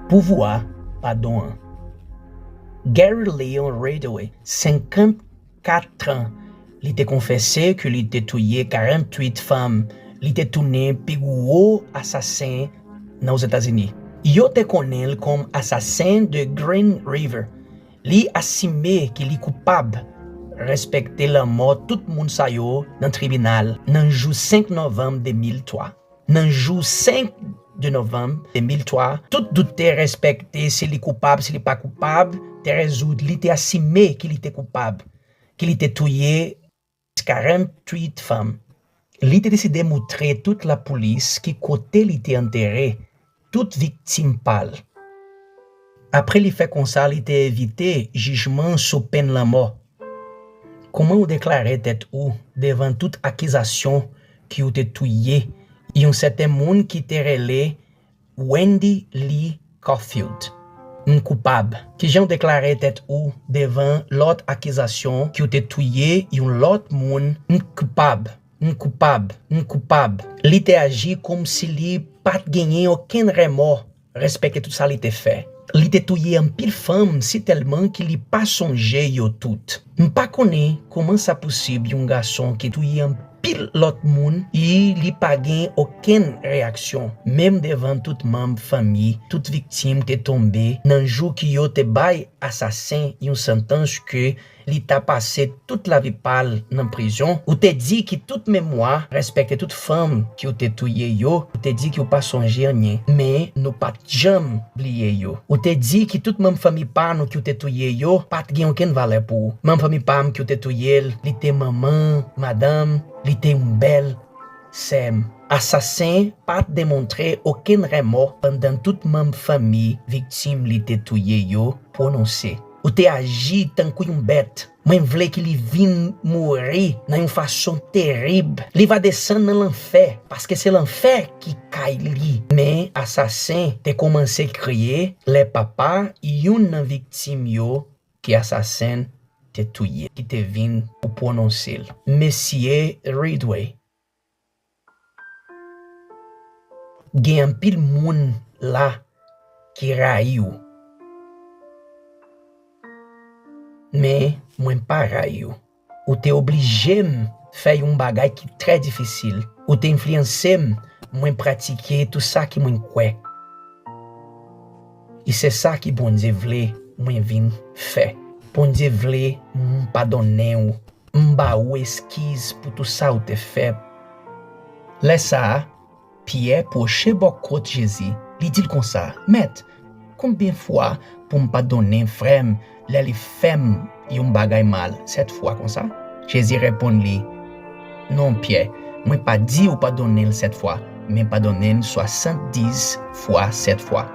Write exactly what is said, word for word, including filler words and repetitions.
Pouvwa padon an. Gary Leon Ridgway, senkannkat an, li te konfese ke li te touye karanntuit fanm. Li te tounen pi gwo asasen nan Ozetazini. Yo te konnen l kòm asasen de Green River. Li asime ke li koupab. Respekte lanmò tout moun sa yo nan tribinal nan jou senk novanm de mil twa. Nan jou senk de novanm de mil twa, tout dout te respekte si li koupab, si li pa koupab, te rezoud, li te asime ke li te koupab, ke li te touye karanntuit fanm. Li te deside moutre tout lapolis ki kote li te antere tout viktim pa l. Apre li fè konsa, li te evite jijman sou penn lanmò. Kòman ou deklare tèt ou devan tout akizasyon ki ou te touye yon sèten moun ki te rele Wendy Lee Caulfield? M koupab. Kijan w deklare tèt ou devan lòt akizasyon ki w te touye yon lòt moun? M koupab. M koupab. M koupab. Li te aji kòmsi li pa t genyen okenn remò. Respekte tout sa li te fè. Li te touye anpil fanm sitèlman ke li pa sonje yo tout. M pa konnen kòman sa posib yon gason ki touye anpil lòt moun, e li pa gen okenn reyaksyon, menm devan tout manm fanmi, tout viktim te tonbe nan jou ke yo te bay asasen yon santans ke li ta pase tout lavi pa l nan prizon. Ou te di ki tout memwa respekte tout fanm ki w te touye yo. Ou te di ki w pa sonje anyen, men nou pa t janm bliye yo. Ou te di ki tout manm fanmi pa nou ki w te touye yo pa t gen okenn valè pou ou. Manm fanmi pa m ki w te touye l, li te manman, madanm, li te yon bèl sè m. Asasen pa t demontre okenn remò pandan tout manm fanmi viktim li te touye yo pwononse. Ou te aji tankou yon bèt. Mwen vle ke li vin mouri nan yon fason terib. Li va desann nan lanfè, paske se lanfè ki kay li. Men asasen te kòmanse kriye lè papa youn nan viktim yo ke asasen te touye, ki te vin pou pwononse l. Mesye Ridgway, gen anpil moun la ki rayi w. Men, mwen pa rayi w. Ou te oblije m fè yon bagay ki trè difisil. Ou te enfliyanse m, mwen pratike tou sa ke mwen kwè. E se sa ke Bondye vle mwen vin fè. Bondye vle m padonnen w. M ba ou eskiz pou tou sa ou te fè. Lè sa a, Pyè pwoche bò kot Jezi, li di l konsa, Mèt, konbyen fwa pou m padonnen frè m lè li fè m yon bagay mal? Sèt fwa konsa? Jezi reponn li, Non, Pyè, mwen pa di w padonnen l sèt fwa, men padonnen l swasanndis fwa sèt fwa.